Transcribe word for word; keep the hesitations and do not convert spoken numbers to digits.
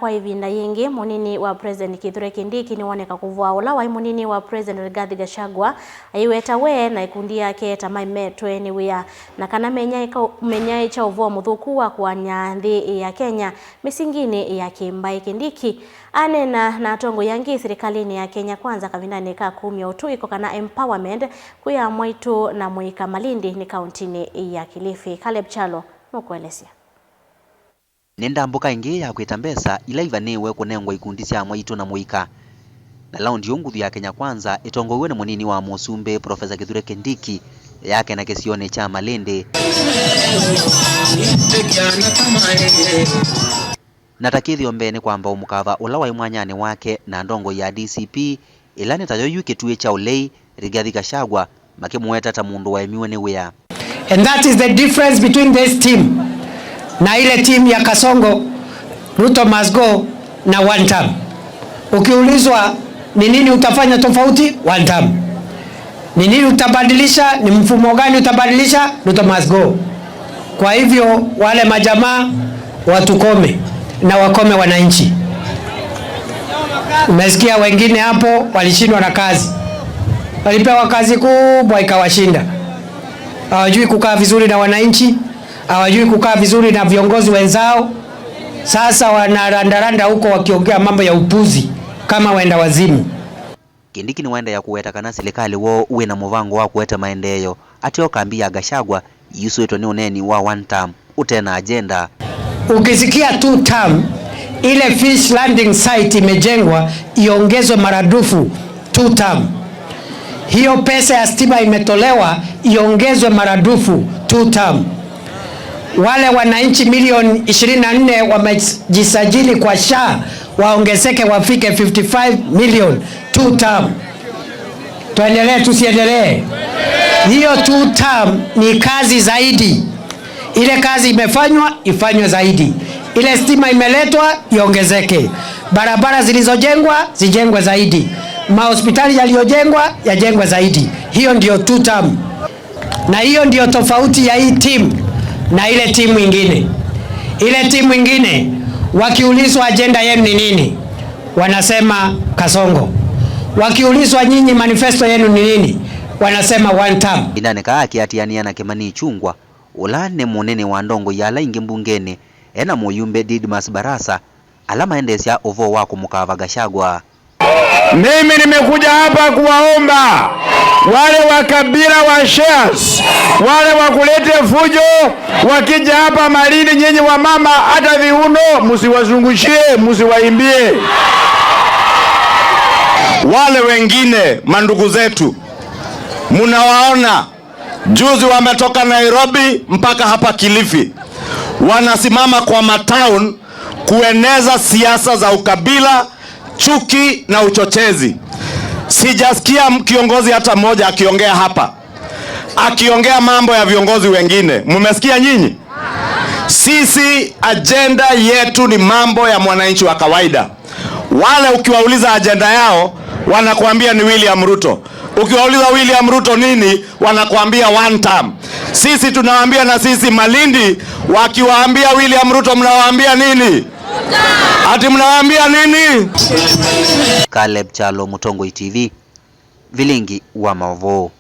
Kwa ĩvinda yĩngĩ, mũnini wa President Kithure Kindiki nĩwoneka kũvũa ũla waĩ mũnini wa President Rigathi Gachagua, aiweta we na ĩkundi yake ta maimetwe nĩ wĩa, na kana menyaĩka-, menyaĩkya ũvoo mũthũku wa kũany'a nthĩ ya Kenya mĩsinginĩ ya kĩmbaĩ. Kindiki aneena na atongoi angĩ silikalĩnĩ ya Kenya Kwanza kavindanĩ ka kumya ũtũĩko kana empowerment kwĩ amwaitũ na mũika Malindi nĩ kauntinĩ ya Kilifi. Caleb Kyalo nũkũelesya. Nĩ ndambũka ĩngĩ ya kwĩta mbesa ila ivanĩĩwe kũnengwa ikundi sya amwaitũ na mũika. Na laundi ĩũ nguthu ya Kenya Kwanza ĩtongoew'e nĩ mũnini wa mũsumbĩ, Profesa Kithure Kindiki, yakena kĩsionĩ kya Malindi. Na ta kĩthĩo mbee nĩ kwamba ũmũkava ũla waĩ mwanyanĩ wake na ndongoi ya D C P, ĩla nĩ tayo yu kĩtuĩ kya ũlei, Rigathi Gachagua, makĩmũweta ta mũndũ waemiwe nĩ wĩa. And that is the difference between this team na ile team ya Kasongo, Ruto must go na one term. Ukiulizwa ni nini utafanya tofauti, one term. Ni nini utabadilisha, ni mfumo gani utabadilisha, Ruto must go. Kwa hivyo wale majamaa watukome na wakome wananchi. Umesikia wengine hapo walishindwa na kazi, walipewa kazi kubwa ikawashinda. Hawajui kukaa vizuri na wananchi, hawajui kukaa vizuri na viongozi wenzao. Sasa wanarandaranda huko wakiongea mambo ya upuzi kama wenda wazimu. Kindiki nĩwaendeea kũweta kana silikalĩ woo wĩ na mũvango wa kũete maendeeo ateo kambi ya Gachagua yusũĩtwe nĩ ũneeni wa one term ũte na agenda. Ukisikia two term, ile fish landing site imejengwa iongezwe maradufu two term. Hiyo pesa ya stima imetolewa iongezwe maradufu two term. Wale wananchi milioni ishirini na nne wamejisajili kwa SHA waongezeke wafike fifty-five million two term. Tuendelee, tusiendelee? Hiyo two term ni kazi zaidi. Ile kazi imefanywa, ifanywe zaidi. Ile stima imeletwa, iongezeke. Barabara zilizojengwa, zijengwe zaidi. Mahospitali yaliyojengwa, yajengwe zaidi. Hiyo ndio two term. Na hiyo ndio tofauti ya hii timu na ile timu ingine. Ile timu ingine, wakiulizwa ajenda yenu ni nini, wanasema Kasongo. Wakiulizwa nyinyi manifesto yenu ni nini, wanasema one term. Ĩvindanĩ kaa akĩatĩanĩa na Kimani Ichung'wah, ũla nĩ mũnene wa ndongoi ala ingĩ mbungenĩ, e na mũyumbe Didmus Barasa, ala maendeesya ũvoo wa kũmũkava Gachagua. Mimi nimekuja hapa kuwaomba wale wa kabila wa shares, wale wa kulete fujo, wakija hapa Malindi, nyinyi wa mama, hata viuno msiwazungushie, msiwaimbie. Wale wengine, mandugu zetu, mnawaona juzi wametoka Nairobi mpaka hapa Kilifi, wanasimama kwa matown kueneza siasa za ukabila, chuki na uchochezi. Sijasikia kiongozi hata mmoja akiongea hapa, akiongea mambo ya viongozi wengine. Mmesikia nyinyi? Sisi ajenda yetu ni mambo ya mwananchi wa kawaida. Wale ukiwauliza ajenda yao, wanakuambia ni William Ruto. Ukiwauliza William Ruto nini, wanakuambia one term. Sisi tunawaambia na sisi Malindi, wakiwaambia William Ruto, mnawaambia nini? Ati mnawaambia nini? Caleb Kyalo, Mũtongoi T V, vilingi wa maũvoo.